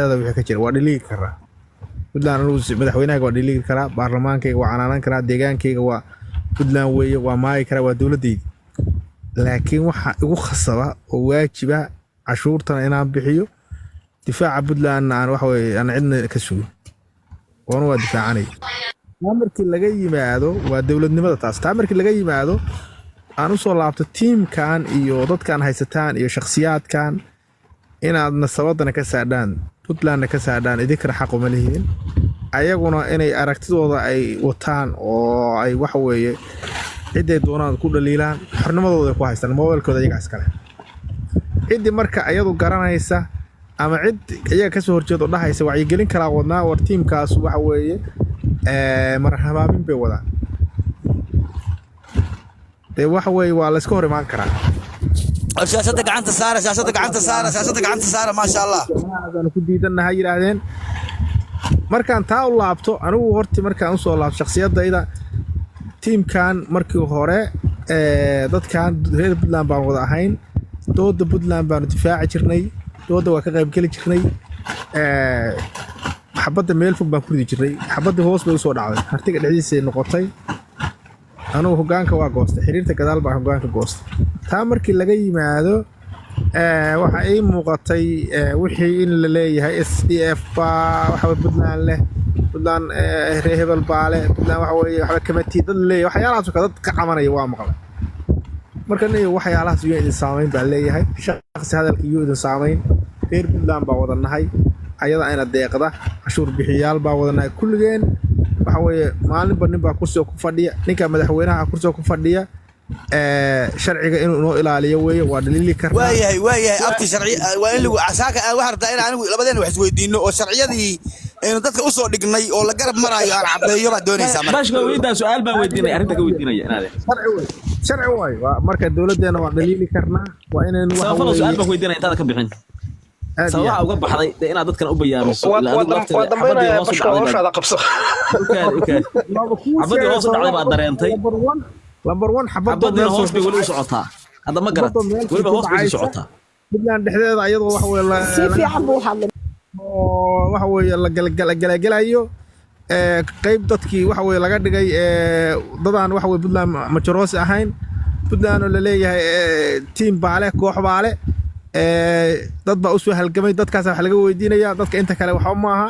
Dhexdeeda wixii ka jira waa dhiliigi karaa Puntland. Anugu madaxweynahayga waa dhiliigi karaa, baarlamaankayga waa canaanan karaa, deegaankayga waa Puntland weeye, waa maagi karaa, waa dowladaydi. Laakiin waxa igu khasaba oo waajiba cashuurtana inaan bixiyo, difaaca Puntlandna aan waxa weye aan cidna ka sugin, oona waa difaacanaya. Taa markii laga yimaado, waa dowladnimada taas. Taa markii laga yimaado, aan usoo laabto tiimkan iyo dadkan haysataan iyo shakhsiyaadkan, inaad nasabadana ka saadhaan, Puntlandna ka saadhaan, idinkana xaq uma lihiin. Ayaguna inay aragtidooda ay wataan oo ay waxa weeye ciday doonaan ku dhaliilaan, xornimadooda ay ku haystaan, mobilkooda iyagaa iskale. Ciddii marka iyadu garanaysa ama cid iyaga kasoo horjeeda oo dhahaysa wacyigelin kalaa wadnaa, war tiimkaas waxa weeye marhabaamin bay wadaan, dee waxa weeye waa layska hor imaan karaa. Shaashada gacanta saara, shaashada gacanta saara, shaashada gacanta saara, maasha Allah. Aanu ku diidannahay yidhaahdeen. Markaan taa u laabto, anigu horti markaan usoo laabto shakhsiyadayda, tiimkan markii hore dadkan reer Puntland baan wada ahayn. Dooda Puntland baanu difaaci jirnay, dooda waa ka qaybgeli jirnay. Xabadda meel fog baan ku ridi jirnay, xabaddii hoos bay usoo dhacday, hartiga dhexdiisay noqotay. Anugu hogaanka waa goostay, xiriirta gadaal baan hogaanka goostay. Taa markii laga yimaado, waxaa ii muuqatay wixii in la leeyahay SDF baa waxa weye Puntland leh, Puntland reer hebel baa leh, Puntland waxa weeye waxba kama tii dad leeyahay, waxyaalahaas oo kale dad ka cabanaya waa maqlay. Marka nin waxyaalahaas iyo idin saamayn baa leeyahay, shaqsi hadalka iyo idin saamayn. Reer Puntland baa wada nahay, ayada ayna deeqda, cashuur bixiyaal baa wada nahay kulligeen. Waxa weeye maalinba nin baa kursiga ku fadhiya, ninka madaxweynaha kursiga ku fadhiya sharciga inuu inoo ilaaliyo weeye, waa dhaliili karnaa. Waayahay abti, sharci waa in lagu saaka aan waxaan rabtaa in anigu labadeena wax isweydiino oo sharciyadii aynu dadka usoo dhignay oo la garab maraayo aan caddeeyo baad doonaysaa marka. Bashka weydaa, su-aal baan weydiinaya, arrinta ka weydiinaya inaade. Sharci wey, sharci waayo. Waa marka dowladdeena waa dhaliili karnaa, waa inaynu waxa Samafalow, su-aal weeye baan ku weydiinaya intaada ka bixin. Aad iyo Sababaha aad. uga baxday dee inaad dadkan u bayaamiso ilaa adigu lafteeda Waa xabadii dambaynaya hoos u Bashka, dhacday baad hawshaada qabso. Ukaadi, ukaadi. Waaba kuu Xabadii sheegay hoos u dhacday sababa baad dareentay. Number one, number one, xabadoo Xabadiina meel hoos soo bay weli u socotaa hadda, ma garat? Xabadoo meel Weliba ku hoos bay sii dhacaysa. socotaa. Puntland dhexdeeda ayadoo waxa weye Si fiican buu u hadlay. oo waxa weeye la galagalayo, qayb dadkii waxa weye laga dhigay dadaan waxa weye Puntland majaroosi ahayn, Puntland oo laleeyahay tiim baale, koox baale, dad baa usoo halgamay, dadkaas wax laga weydiinaya, dadka inta kale waxba maaha.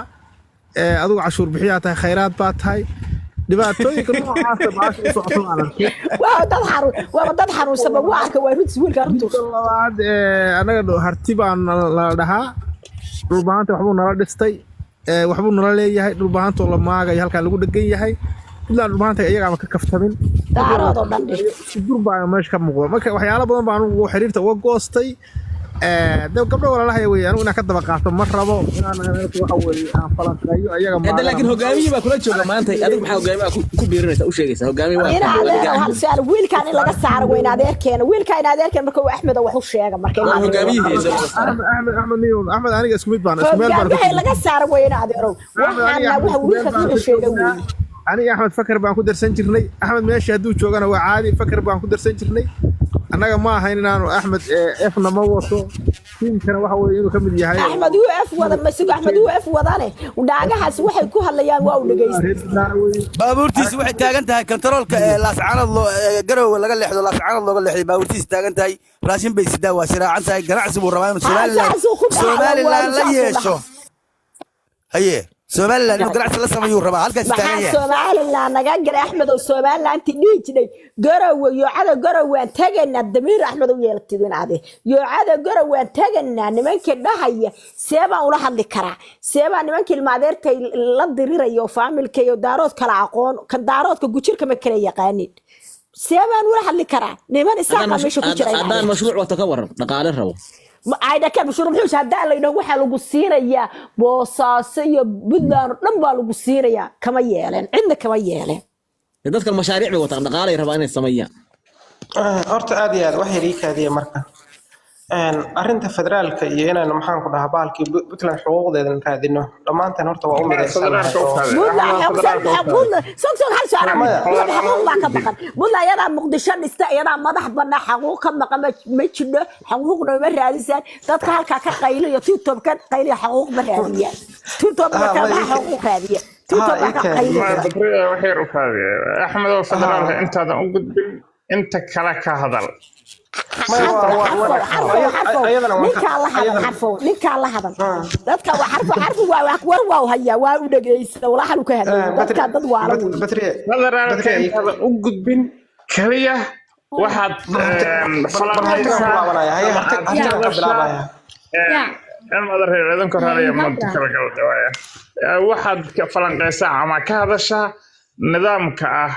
Adigu cashuur bixiyaa tahay, khayraad baa tahay, dhibaatooyinka noocaasa baasha u socoto baan arkay. Waa dad xanuun, waaba dad xanuunsanba waa arka, waa runtiis wiilka runtuus. Midda labaad, annaga harti baa la dhahaa, Dhulbahanta waxbuu nala dhistay, waxbuu nala leeyahay. Dhulbahantoo la maagayo halkaa lagu dhegan yahay Puntland, Dhulbahanta iyagaaba ka kaftamin. Daaroodoo dhan dhih. Dur baa meesha ka muuqda. Marka waxyaalo badan baa anugu xiriirta uga goostay. De gabdho walaalahaya wey, anigu inaan ka daba qaato ma rabo, inaan waxa weeye aan falanqeeyo ayaga Hadda maagana. Laakiin hogaamiyihii baa kula jooga maanta. Adigu maxaa hogaamiyaha ku biirinaysa, u sheegaysa hogaamiye waa Ina adeero, hal su'aal: wiilkaan in laga saaro waa in adeerkeena, wiilkaa in adeerkeena. Marka uu Axmed wax u sheega marka in waa adeero. Hogaamiyihii laga saaray. Axmed, niyo Axmed, aniga isku mid baan, isku meel baan. Hogaamiyaha in laga saaro waa in adeero. Axmed, aniga Waxaana Axmed waxa isku meel wiilkaas baan wuxuu ka sheega joognaa. weeye. Aniga Axmed fakar baan ku darsan jirnay. Axmed meesha hadduu joogana waa caadi, fakar baan ku darsan jirnay. Annaga ma ahayn inaanu Axmed efna ma wato, tiimkana waxa weeye inuu ka mid yahay. Axmed u f wada masigo, Axmed u f wadane, dhaagahaas waxay ku hadlayaan waa u dhegeysta. Reer Puntland weeye. Baabuurtiisi waxay taagan tahay kantaroolka ee Laascaanood loo ee Garowe laga leexdo, Laascaanood looga leexday baabuurtiisi taagan tahay. Raashin bay sidaa, waa shiraacan tahay, ganacsi buu rabaa inuu Somaliland Saasuu ku dhaca, Somaliland la saasuu yeesho. Haye, Somaliland inuu ganacsi la sameeyuu rabaa, halkaas taagan Maxaa yahay. Somaliland naga galay, Axmed? Oo Somalilanti dhihi jiray Garowe, yoocada Garowe waan tagaynaa. Damiir Axmed u yeelatidin ade, yoocada Garowe waan tagaynaa nimankii dhahaya, see baan ula hadli karaa? See baa nimankii ilmaadeertay la diriraya oo faamilka iyo Daarood kala aqoon, kan Daaroodka gujirka ma kala yaqaanin, see baan ula hadli karaa niman Isaaqa meesha ku jira? Haddaan mashruuc wato, ka waran, dhaqaale rabo? Aydhaka mashruuc muxuu? Haddaan la yidhaho waxaa lagu siinayaa Boosaaso iyo Puntland oo dhan baa lagu siinayaa, kama yeeleen, cidna kama yeeleen. Dee dadkan mashaariic bay wataan, dhaqaalay rabaa inay sameeyaan. Horta aad iyo aad wax yar ii kaadiya marka. Arrinta federaalka iyo inaynu, maxaan ku dhahaa, bahalkii Puntland xuquuqdeedan raadino, dhammaanteen horta waa u midaysanahay Federaalka u oo kaadi. Puntland Axmed, federaalka u kaadi. Puntland, sog sog, hal su'aal. Maya. Puntland xaquuq baa ka maqan. Puntland iyadaa Muqdisho dhista, iyadaa madax banaa, xaquuq ka maqan ma jidho, xaquuqna ma raadisaan. Dadka halkaa ka qayliyo, TikTok ka qayliyo, xaquuq ma raadiyaan. TikTok Ha, marka ma maxaa xaquuq raadiya? TikTok ha baa ka ii keen. Ma qayliysa. Badriya, wax yar u kaadi. Axmed oo federaalka intaadan u gudbin, inta kale ka hadal. Maya, Xarfow, waa xarfow, xarfow, xarfow, ayadana waan ka ninkaa la hadal. Ayadana Xarfow, ninkaa la hadal. Dadka waa xarfo, xarfo waa war, waa hayaa, waa u dhegeysta, walaa xalu ka hadlay. Dadka dad waala wey. Badriye, Federaalka Badriye, intaadan u gudbin, kaliya waxaad bal hartigaan ku falanqaysaa laabanaya, haye, ama aad hartigaan ka hadashaa. bilaabaya. Ilmada reer idinka horaya ma kala galda waaya. Waxaad ka falanqaysaa ama ka hadashaa nidaamka ah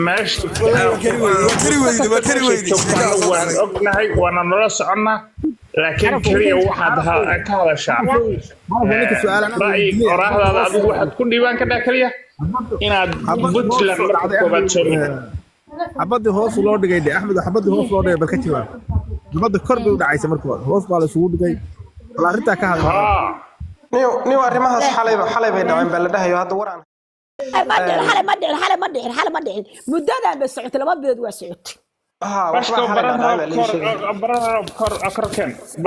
meesha Wallahi waa kari weydi, waa kari weydi, waa kari meesha weydi. joogtaana Sheekada soo waan dhacday. ognahay, waana nala soconnaa, laakiin keliya waxaad ka hadashaa Xarfow, ninka su'aalan aan ra'yi weydiiyey. oraahdaada. Adigu waxaad ku dhiibaan ka dhaa keliya inaad Xabadii hoos Puntland soo marka dhacday koobaad Axmed, soo noqoto. Xabadii hoos loo dhigay dhe Axmed, xabadii hoos loo dhigay, bal ka jawaab. Xabadii kor bay u dhacaysa marka hore, hoos baa la isugu dhigay. Bal arrintaa ka hadal. Haa. Niyo, arrimahaas xalay bay dhaceen baa la dhahayo hadda waraan. Ma dhicin xalay, ma dhicin xalay, ma dhicin xalay, ma dhicin. Muddadan bay socotay, 2 bilood waa socotay. Ha, waxbaa Bashka xalay baran dhacay baa roob la ii kor sheegay. baran roob kor korkeen baran.